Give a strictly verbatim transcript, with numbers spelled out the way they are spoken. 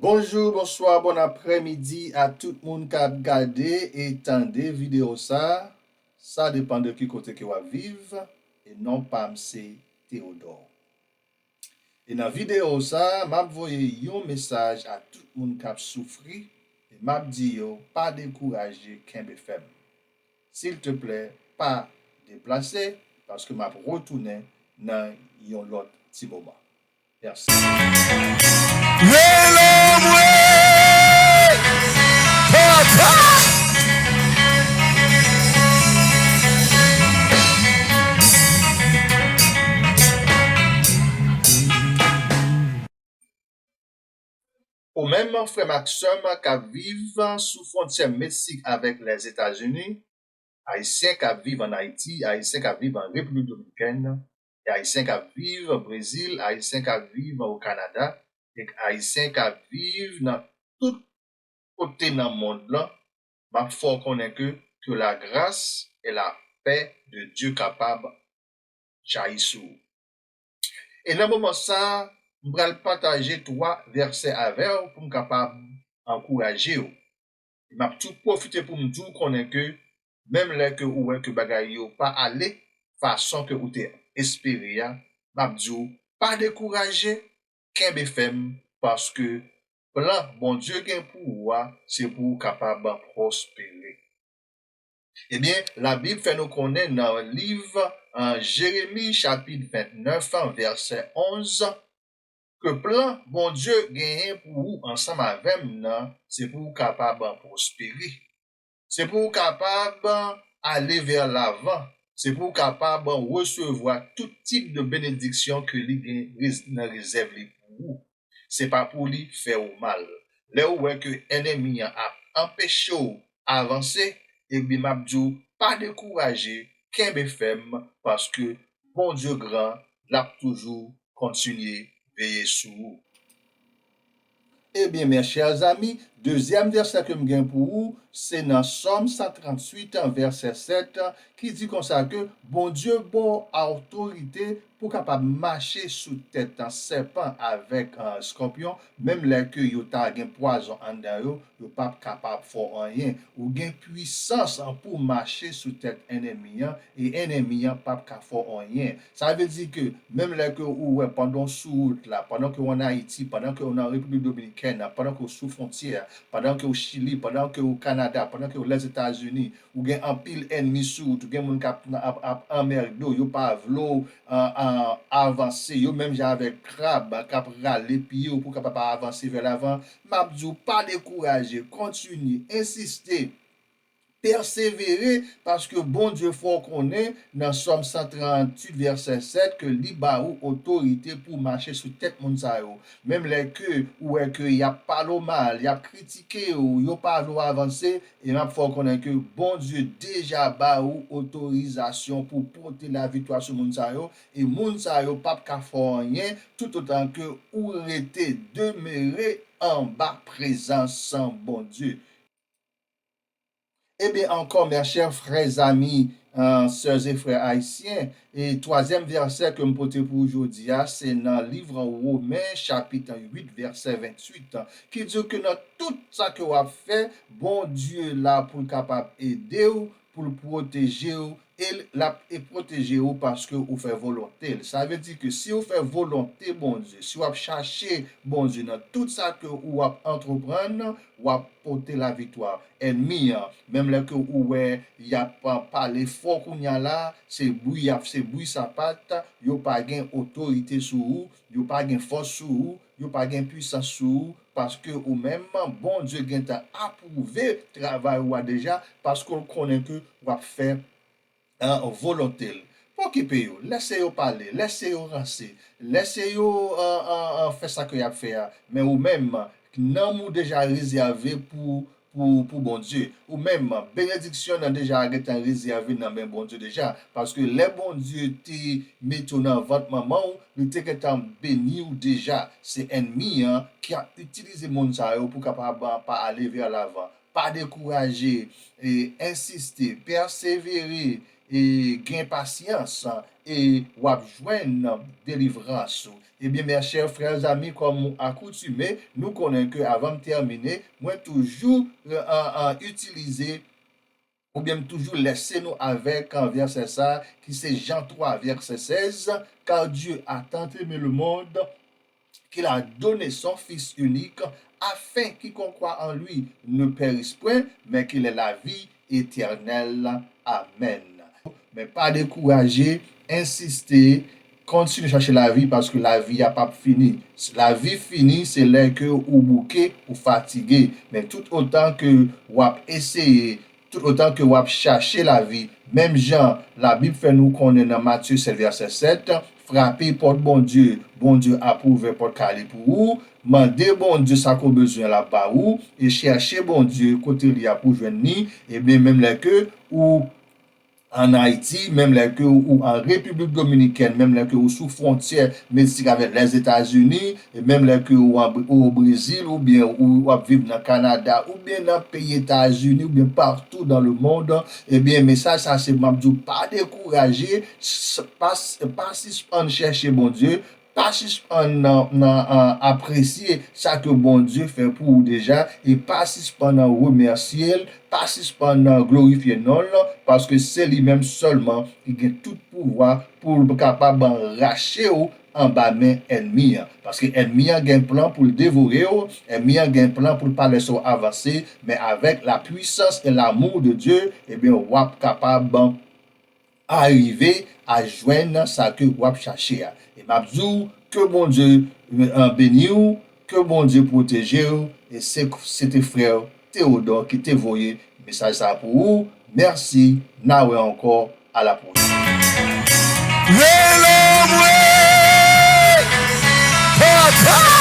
Bonjou, bonswa, bon aprèmidi a tout moun k ap gade e tande videyo sa. Sa depann de ki kote ke w ap viv, e non pa m se Theodore. E nan videyo sa, m ap voye yon mesaj a tout moun k ap soufri, e m ap di yo pa dekouraje, kenbe fèm. Silteplè, pa deplase, paske m ap retounen nan yon lòt ti moman. Mèsi. Rele mwen, papa! Ou menm, frè m ak sè m k ap viv sou fwontyè Meksik avèk Lèzetazini, Ayisyen k ap viv ann Ayiti, Ayisyen k ap viv an Repiblik Dominikèn, e Ayisyen k ap viv Brezil, Ayisyen k ap viv o Kanada, e Ayisyen k ap viv nan tout kote nan mond lan, m ap fè w konnen ke, que la grâce et la paix de Dieu kapab jayi sou ou. E nan moman sa a, m pral pataje twa vèsè avè w pou m kapab ankouraje w. E m ap tou pwofite pou m di w konnen ke menm lè ke ou wè ke bagay yo pa ale fason ke ou te espere a, m ap di w pa dekouraje, kenbe fèm, paske plan Bondye gen pou ou a, se pou ou kapab pwospere. Ebyen, Labib fè nou konnen nan liv, a, Jeremi chapit vennèf, vèsè onz, ke plan Bondye genyen pou ou ansanm avè m nan, se pou ou kapab pwospere. Se pou ou kapab ale vè lavan. Se pou ou kapab resevwa tout tip de benediksyon ke li gen rez-, nan rezèv li pou ou. Se pa pou li fè ou mal. Lè ou wè ke ènmi an ap anpeche w avanse, ebyen, m ap di w, pa dekouraje, kenbe fèm, paske Bondye gran, l ap toujou kontinye veye sou ou. Ebyen, mes chers amis, dezyèm vèsè ke m gen pou ou, se nan Sòm san tranntuit, vèsè sèt, ki di konsa ke Bondye ba w otorite pou w kapab mache sou tèt sèpan avèk, a, eskòpyon, menm lè ke yo ta gen pwazon anndan yo, yo p ap kapab fè w anyen. Ou gen pwisans pou w mache sou tèt ènmi an, e ènmi an p ap ka fè w anyen. Sa vle di ke menm lè ke ou wè pandan w sou wout la, pandan ke w ann Ayiti, pandan ke w nan Repiblik Dominikèn, pandan ke w sou fwontyè, pandan ke w Chili, pandan ke w Kanada, pandan ke w Lèzetazini, ou gen anpil ènmi sou wout, ou gen moun k ap, ap, ap anmède w, yo pa vle w, a, a, avanse, yo menm jan avèk krab k ap rale pye w pou w kapab avanse vè lavan, m ap di w pa dekouraje, kontinye, ensiste. Pèsevere, paske Bondye fè w konnen nan Sòm san tranntuit vèsè sèt ke li ba ou otorite pou w mache sou tèt moun sa yo. Menm lè ke ou wè ke y ap pale w mal, y ap kritike w, yo pa vle w avanse, e m ap fè w konnen ke Bondye deja ba ou otorizasyon pou w pote laviktwa sou moun sa yo, e moun sa yo p ap ka fè w anyen toutotan ke ou rete demere anba prezans Bondye. Ebyen ankò, mes chers frères, amis, euh, sœurs et frères haïtiens, e twazyèm vèsè ke m pote pou ou jodi a, se nan liv Women, chapit uit, vèsè venntuit, ki di ke nan tout sa ke w ap fè, Bondye la pou l kapab ede w, pou l pwoteje w, e l ap e pwoteje w paske ou fè volonte l. Sa vle di ke si w fè volonte Bondye, si w ap chache Bondye nan tout sa ke ou ap antreprann, w ap pote laviktwa. Ènmi an, menm lè ke ou wè y ap pale fò kounye a la, se bri y ap, se bri sapat, yo pa gen otorite sou ou, yo pa gen fòs sou ou, yo pa gen pwisans sou ou, paske ou menm, Bondye gentan apwouve travay ou a deja, paske l konnen ke w ap fè an, volonte l. Pa okipe yo. Lèse yo pale. Lèse yo ranse. Lèse yo, an, an, an, fè sa ke y ap fè a. Men ou menm, nanm ou deja rezève pou, pou, pou Bondye. Ou menm, benediksyon nan deja gentan rezève nan men Bondye deja. Paske lè Bondye te mete w nan vant manman w, li te gentan beni w deja. Se ènmi an ki ap itilize moun sa yo pou kapab pa ale vè lavan. Pa dekouraje, e, ensiste, pèsevere, e gen pasyans, e w ap jwenn delivrans ou. Ebyen, mes chers frères, amis, kòm ou akoutume, nou konnen ke avan m tèmine, mwen toujou, euh, euh, euh, itilize oubyen m toujou lèse nou avèk, euh, vèsè sa ki se Jan twa, vèsè sèz, Car Dieu a tant aimé le monde qu'il a donné son Fils unique, afin quiconque croit en lui ne périsse point, mais qu'il ait la vie éternelle. Amèn. Men pa dekouraje, ensiste, kontinye chache lavi, paske lavi a p ap fini. Lavi fini, se lè ke ou bouke, ou fatige. Men tout otan ke w ap eseye, tout otan ke w ap chache lavi, menm jan Labib fè nou konnen nan Matye sèt vèsè sèt, frape pòt Bondye, Bondye ap ouvè pòt kay li pou ou, mande Bondye sa ke w bezwen, l ap ba ou, e chèche Bondye kote li a pou w jwenn li, ebyen, menm lè ke ou ann Ayiti, menm lè ke ou an Repiblik Dominikèn, menm lè ke ou sou fwontyè Meksik avèk Lèzetazini, e menm lè ke ou an, ou o Brezil, oubyen ou, ou ap viv nan Kanada, oubyen nan peyi Etazini, oubyen partou dans le monde, ebyen, mesaj sa se m ap di w, pa dekouraje, s-, pa, pa sispann chèche Bondye, pa sispann nan, nan, an, apresye sa ke Bondye fè pou ou deja, e pa sispann remèsye l, pa sispann glorifye non l, paske se li menm sèlman ki gen tout pouvwa pou l kapab rache w anba men ènmi an. Paske ènmi an gen plan pou l devore w, ènmi an gen plan pou l pa lèse w avanse, men avèk la puissance et l'amour de Dieu, ebyen, w ap kapab arive a jwenn sa ke w ap chache a. E m ap di w, ke Bondye, euh, beni w, ke Bondye pwoteje w, e se, se te frè Teyodò ki te voye mesaj sa pou ou. Mèsi, n a wè ankò, a la pwochèn. Rele mwen, papa!